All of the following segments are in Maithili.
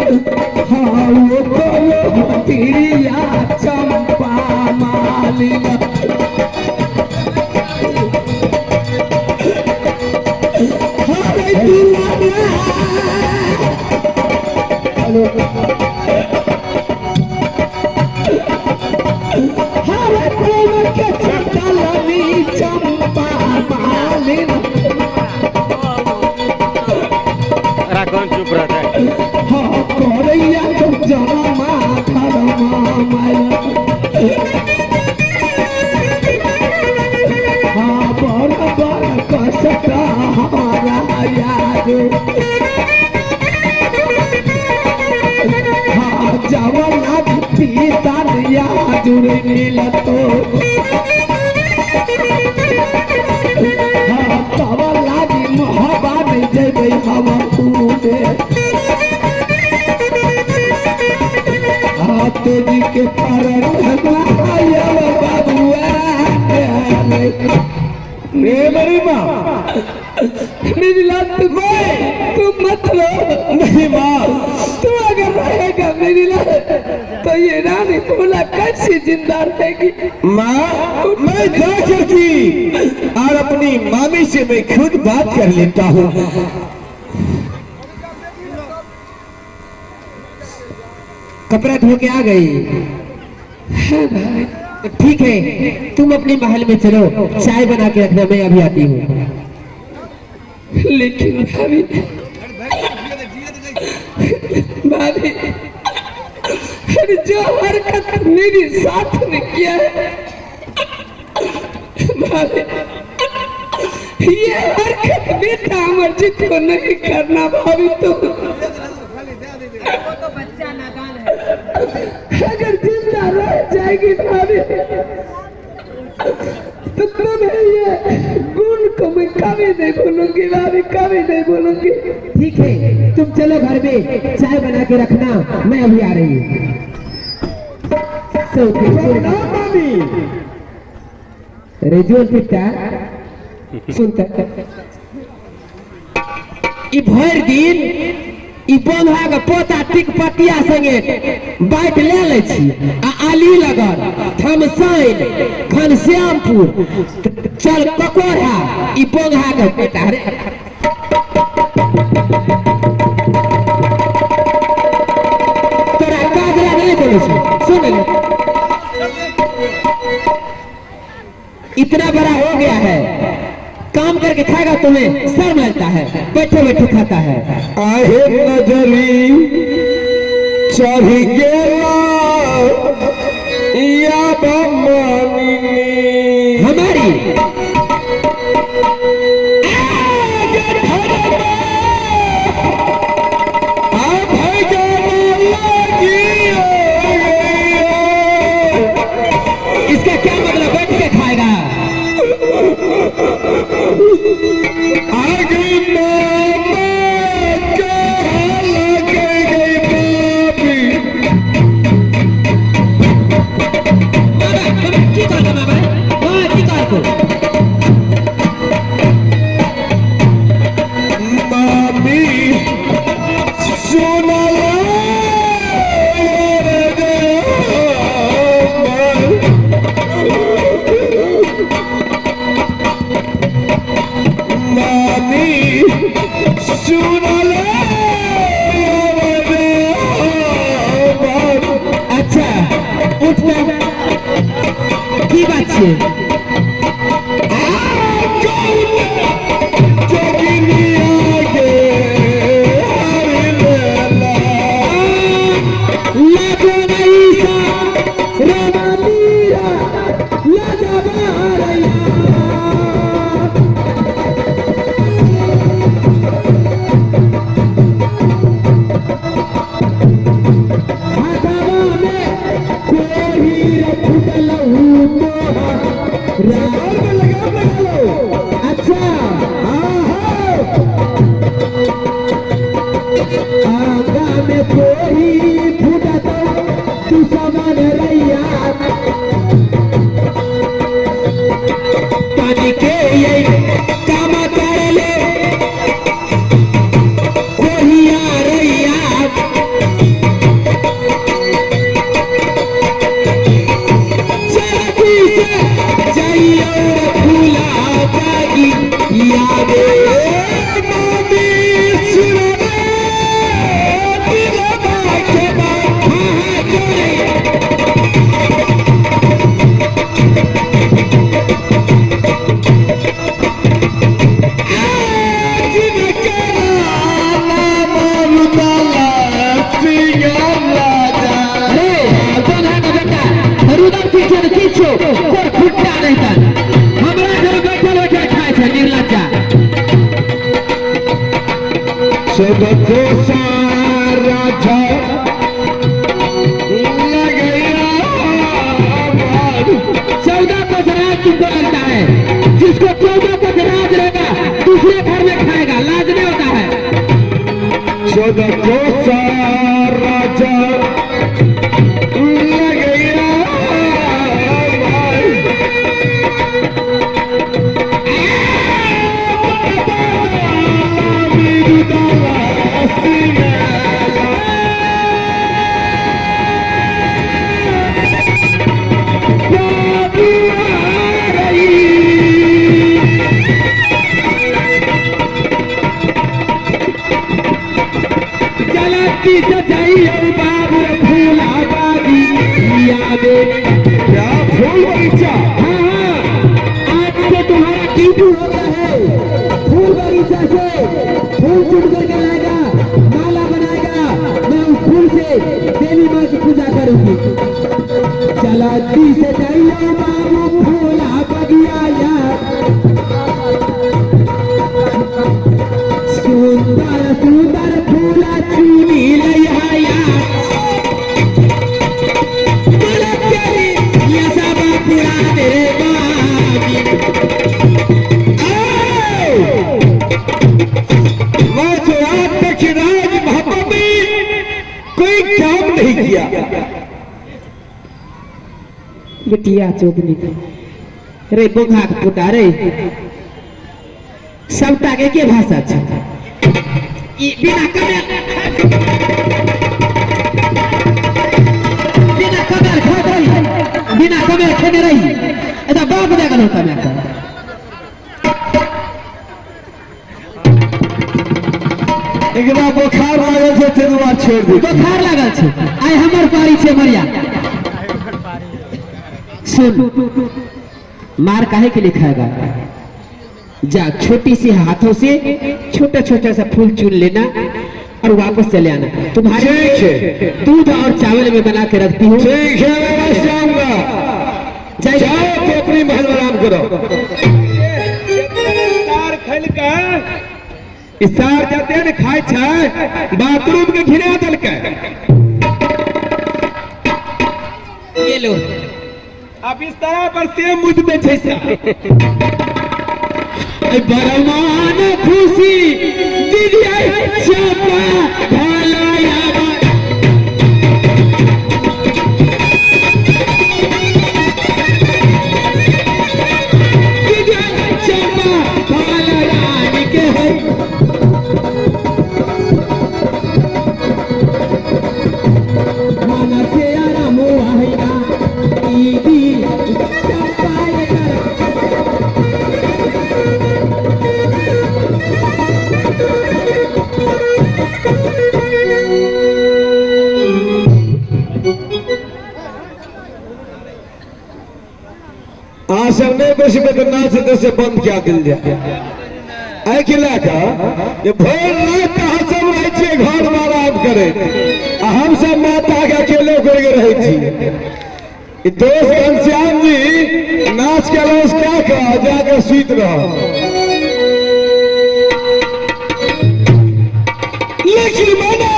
हाँ वो करो तिरिया चंपा मालिन। हरे प्रेम के चलनी चंपा मालिन। राघवन चुप रहता है। हाँ करैया तो जनमा धर्मा माया। हाँ बड़ बड़ कष्ट हमारा याद। हाँ जवना पिता याद मिलतो। हाँ तवला मोहबा में जेबै हम पूरे। हाँ तेजी के कारण बाबुआ मेरी माँ, मेरी लाल तू मत रो। नहीं माँ, तू अगर रहेगा मेरी लाल तो ये रानी भोला कैसी जिंदा रहेगी। माँ मैं जाकर की और अपनी मामी से मैं खुद बात कर लेता हूँ। कपड़ा धो के आ गई। है भाई ठीक है, तुम अपने महल में चलो, चाय बना के रखना, मैं अभी आती हूँ। लेकिन भाभी, भाभी अरे जो हरकत मेरे साथ ने किया है भाभी, ये हरकत बेटा अमरजीत को नहीं करना भाभी। तो अगर जिंदा रह जाएगी भाभी तो तुम्हें ये गुण को मैं कभी नहीं भूलूंगी भाभी, कभी नहीं भूलूंगी। ठीक है, तुम चलो घर में, चाय बना के रखना, मैं अभी आ रही हूँ। मामी रेजुअल पिता सुनता ई भरि दिन ई बंधा के पोता टिक पतिया संगे बाइट ले लै छी आ आली लगन थमसाइन घनश्यामपुर चल ककोड़ा ई बंधा के बेटा रे। तोरा काजरा नहीं बोले छी, सुन ले। इतना बड़ा हो गया है, काम करके खाएगा तुम्हें शर्म लगता है, बैठे बैठे खाता है। आहे नजरी चढ़ गेला या बमानी हमारी इसका क्या मतलब, बैठ के खाएगा। अच्छा उठना की बात छे। देखै छियै तऽ किछो कोर खुट्टा नहि तन हमरा घर बैठल बैठल खाइ छै निर्लज्जा। सबको सारा लगैया। 14 कोस राज तुमको लगता है, जिसको 14 कोस राज रहेगा दूसरे घर में खाएगा, लाज नहीं होता है। 14 कोस राजा लगैया। चलती सजाइयो बाबू फूला बागी यादे। क्या फूल बगीचा? हाँ हाँ, आज से तुम्हारा ड्यूटी हो गया है। फूल बगीचा से फूल चुन करके लाएगा, माला बनाएगा, मैं उस फूल से देवी माँ की पूजा करूंगी। चलती सजाइयो बाबू फूला बगिया यार, सुंदर सुंदर फूला चुनी लया। तेरे बागी मैं तो आज तक राज मोहब्बत में कोई काम नहीं किया। बिटिया चोदनी रे, बोंगा के पुता रे, सबटा के एके भाषा छै। ई बिना कमेल बिना कमेल खाइत रही, बिना कमेल खेने रही, एता बाप दे गेलौ कमे के। एकरा बोखार लागल छै, ताहि दुआरे छोड़ि दै। बोखार लागल छै, आइ हमर पारी छै। मरिया सुन, मार काहे के लिए खाएगा? जा, छोटी सी हाथों से छोटा छोटा सा फूल चुन लेना और वापस चले आना। तुम्हारे ठीक लिए है। दूध और चावल में बना के रखती हूँ। ठीक है, मैं बस जाऊंगा। जाइए। जाओ तो अपनी महल में आराम करो। सार खैलकै ई सार जते ने खाइ छै बाथरूम के घिना देलकै। ये लो। आ बिस्तरा पर से मुझ में छै सा। बरमान खुशी दीदी चंपा भलाया। दीदी चंपा भला रानी के है। मन से आराम आएगा दीदी चंपा कर। अहाँ सब नहीं बैसबै तऽ नाच एतऽ से बंद कए देल जाय। एहिके लए कऽ जे भरि राति अहाँ सब रहै छियै घरमे आराम करैत आ हमसब माता के अकेले करके रहै छी। ई दोस्त घनश्याम जी नाच के अलाउंस कए कऽ जाके सुति रहल। लेकिन मैंने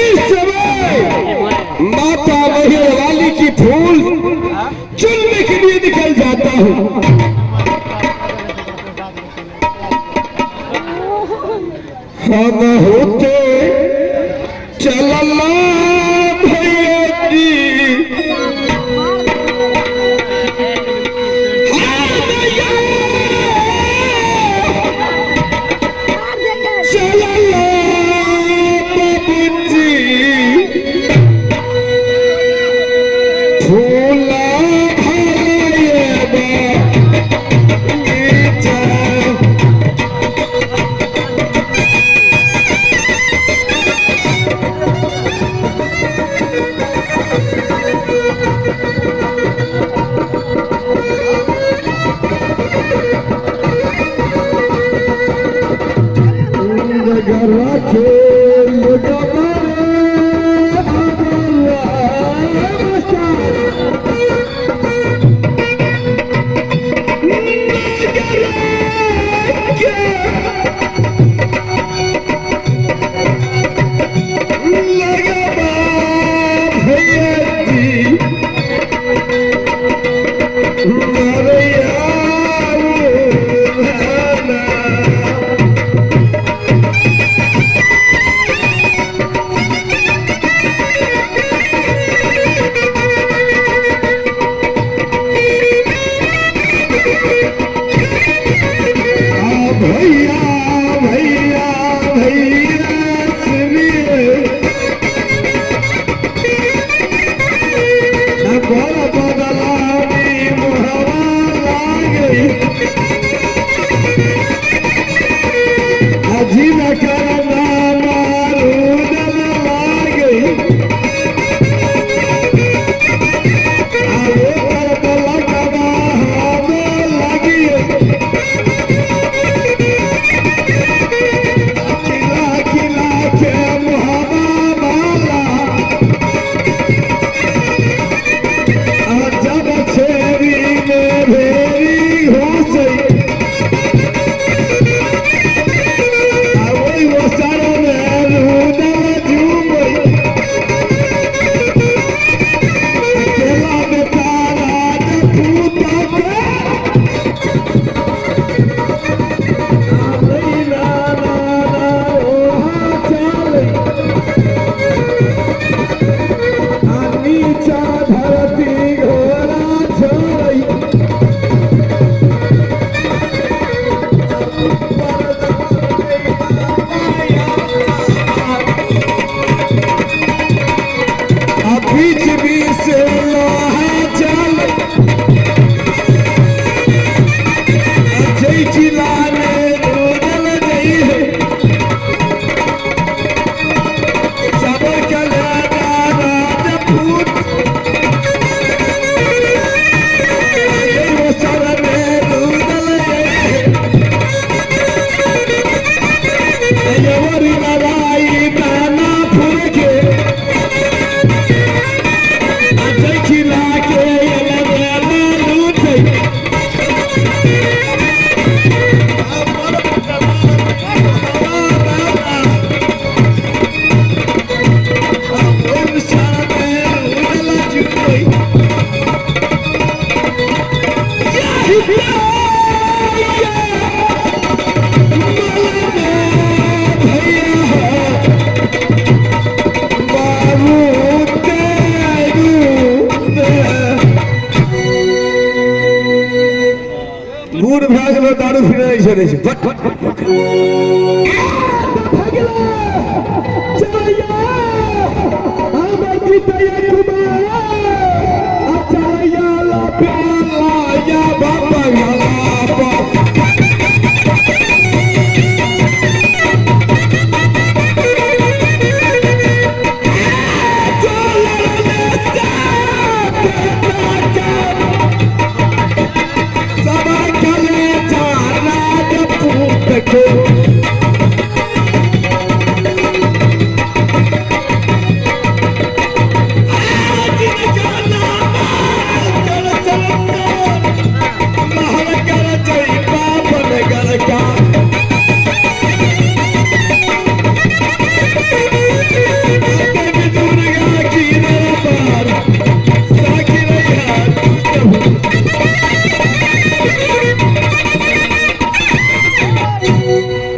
इस समय माता मैहर वाली की फूल चुनने के लिए निकल जाता हूं। हम होते चलला भैया जी, हाँ भैया, चलला बाबूजी फूला भराए बगीचा। छोड़ै छै। बट बट बट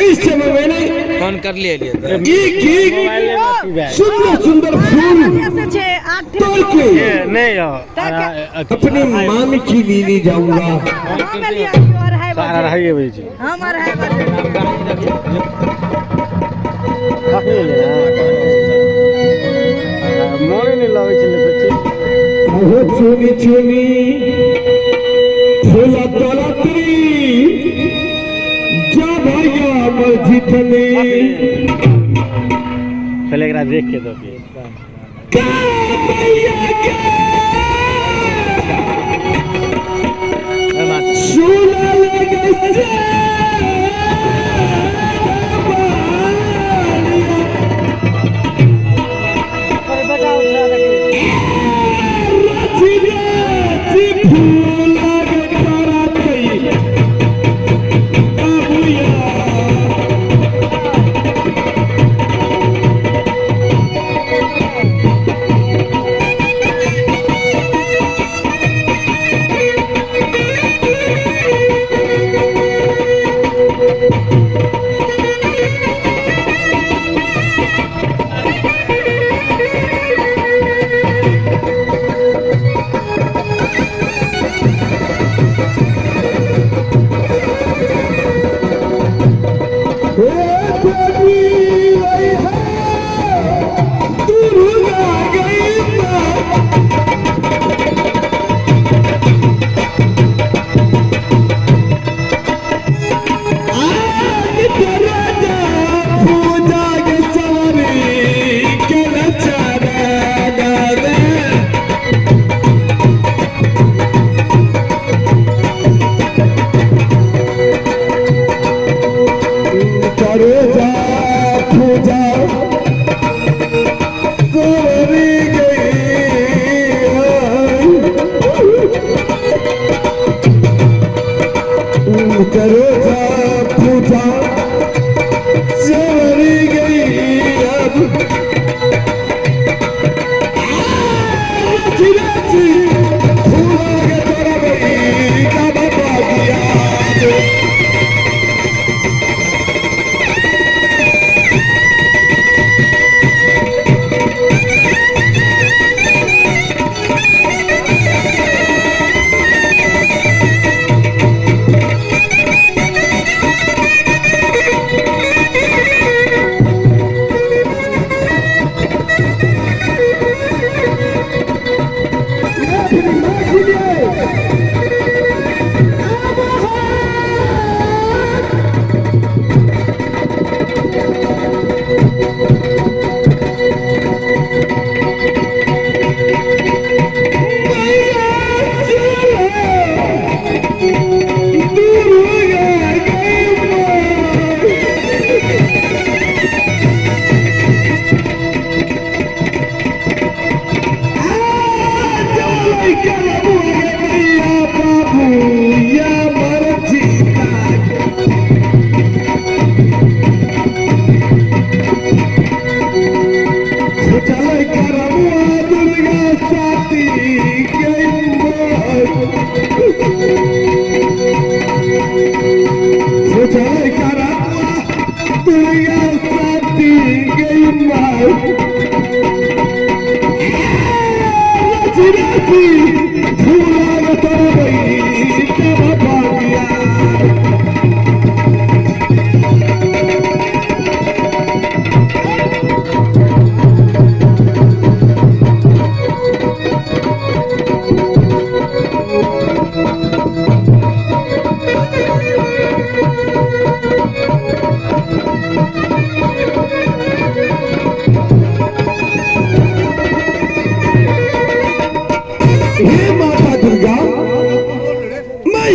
इस समय मैंने फोन कर लिए लिए एक एक सुंदर सुंदर फूल तोड़ के नहीं अपनी मामी की लेने जाऊंगा। सारा रहिए बजे हम 2:30 बजे। मोने नहीं लगै छलै। वो चुनी चुनी फूल तोलत्री जा भैया मस्जिद पहले एकरा देख के दो। पूजा चली गई अब फूला के तोरा गई का बाबा किया।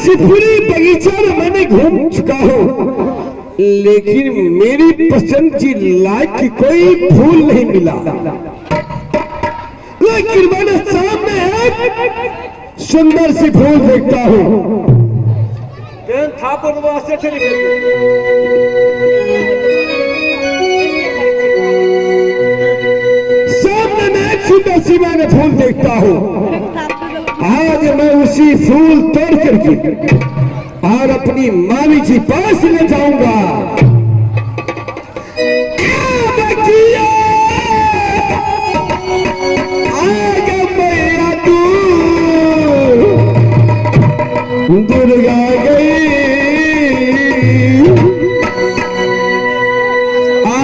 शिवपुरी बगीचा में मैंने घूम चुका हूँ, लेकिन मेरी पसंद की लायक की कोई फूल नहीं मिला। लेकिन मैंने सामने एक सुंदर सी फूल देखता हूँ। सामने में एक सुंदर सी मैंने फूल देखता हूँ। आज मैं उसी फूल तोड़ करके और अपनी मामी जी पास ले जाऊंगा। आ बचिया, आग मैया तू दुर्गा गई, आ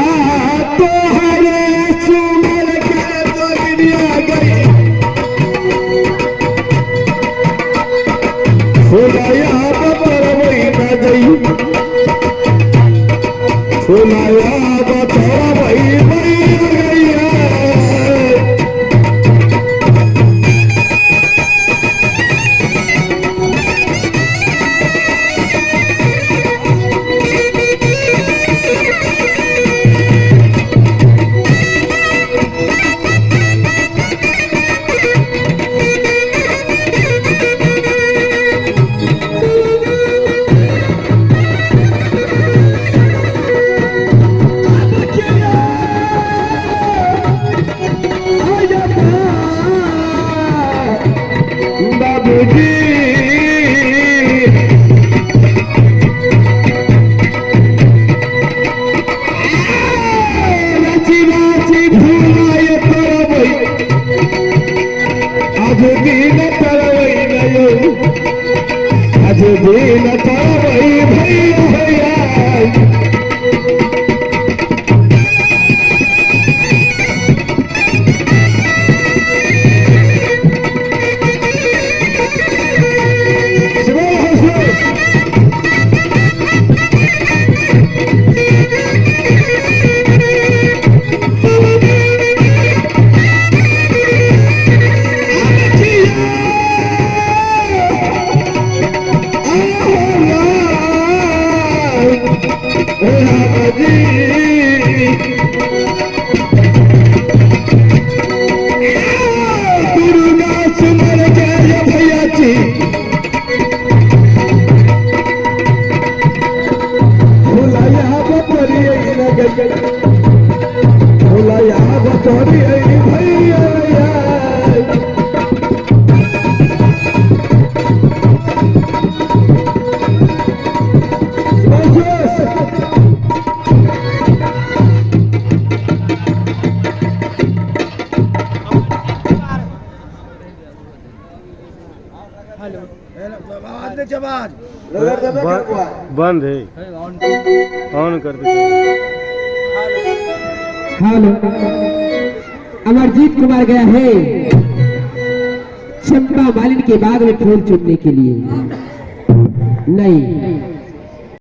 तो हरे सुमर के दुनिया गई, फुलाया बतरवई न गई, फुलाया बतरवई मई गई। बाबूजी नाची नाची फुलाय तरवई, आज दिन तरवई नयो, आज दिन तरवई भैया भैया। बंद है, ऑन कर दे। हेलो, अमरजीत कुमार गया है चंपा मालिन के बाग में फूल चुनने के लिए। नहीं,